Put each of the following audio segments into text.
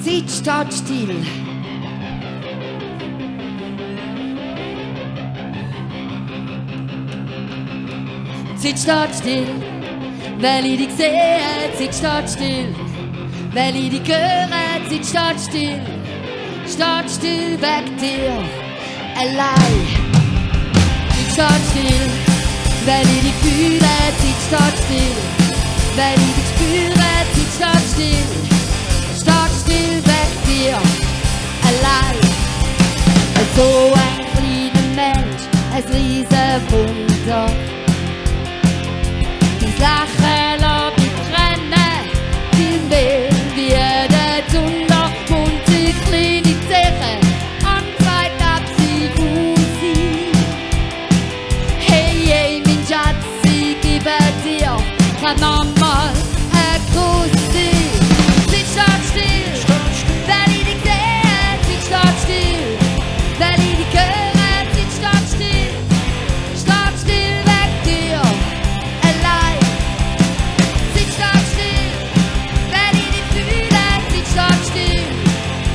Zeit steht still. Zeit steht still, weil ich dich sehe. Zeit steht still, weil ich dich höre. Zeit steht still wegen dir allein. Zeit steht still, weil ich dich fühle. Zeit steht still, weil ich dich spüre. Zeit steht still wegen dir allein. So ein kleiner Mensch, ein riesen Wunder. Dein Lachen lässt mich brennen, dein Will wie der Zunder und die kleine Zeche anzeigt, ob sie gut sind. Hey, hey, mein Schatz, ich gebe dir grad nochmal ein Kuss. Zeit steht still, weil ich dich sehe. Zeit steht still, weil ich dich höre. Zeit steht still wegen dir allein. Zeit steht still, weil ich dich fühle. Zeit steht still,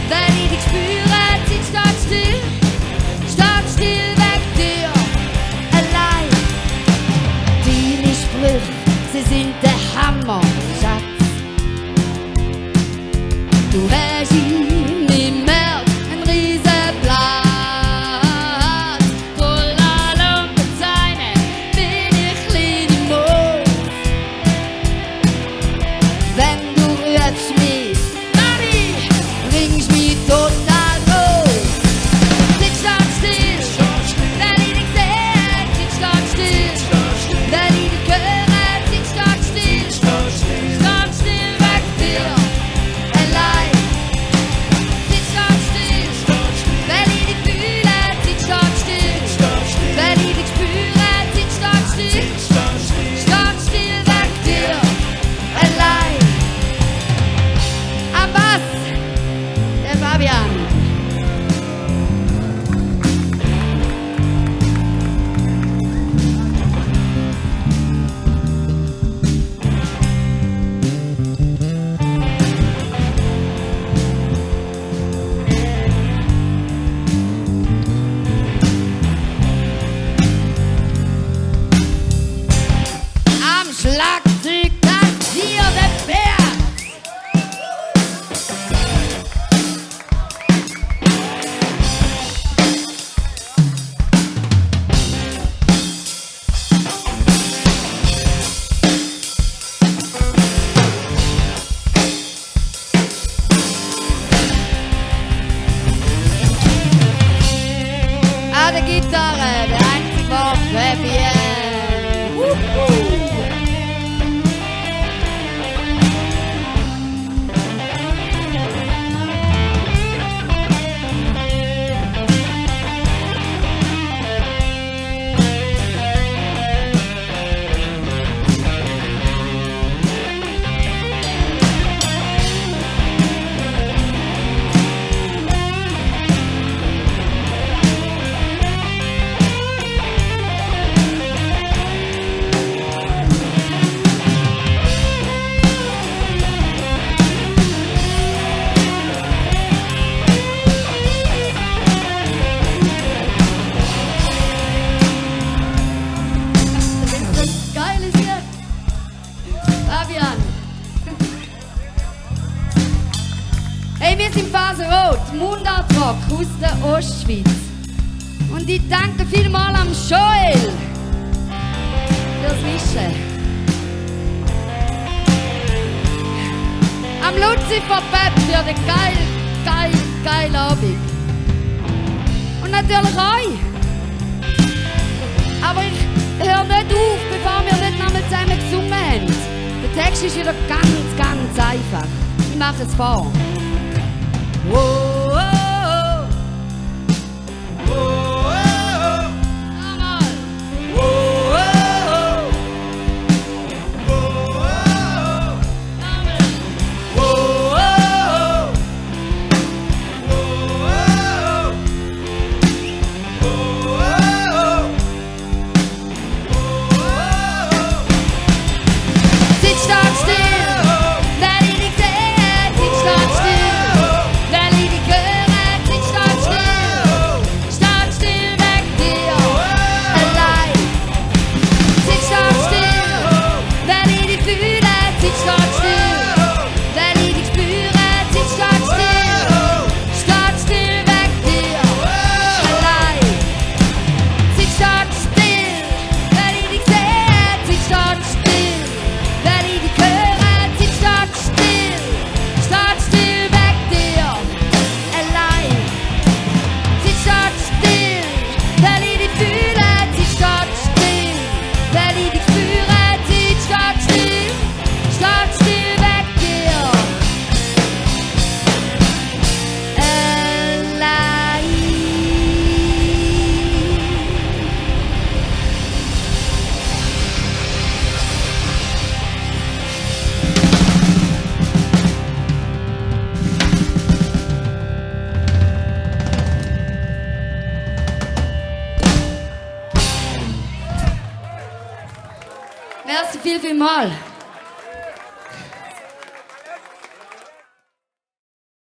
weil ich dich spüre. Zeit steht still wegen dir allein. Deine Sprüche, sie sind der Hammer, Schatz. Du hast in meinem Herz ein riesen Platz. Trollala und Bezeine bin ich kleine Maus. Wenn du rufst mich, Mami, bringst mich total raus. Zeit steht still, weil ich dich sehe. Zeit steht still, weil ich dich höre. Zeit steht still wegen dir allein. Zeit steht still, weil ich dich fühle. Zeit steht still, weil ich dich spüre. Zeit steht still wegen dir allein. Am Bass, der Fabian. Am Schlagzeug das Tier der Bär. An der Gitarre, der einzige war Fabian. Geiles Lied. Fabian. Hey, wir sind Faserrot, Mundartrock aus der Ostschweiz. Und ich danke vielmals am Joel fürs Mischen. Am Lucifer Pep für den geilen Abend. Und natürlich euch. Aber ich höre nicht auf, bevor wir nicht nochmal zusammen gesungen haben. Der Text ist wieder ganz einfach. Ich mache es vor. Oh, oh, oh. Oh, oh, oh. Nochmal. Oh, oh, oh. Oh, oh, oh. Nochmal. Oh, oh, oh. Oh, oh, oh. Oh, oh, oh. Zeit steht still, weil ich dich sehe. Zeit steht still, Merci viel, viel mal.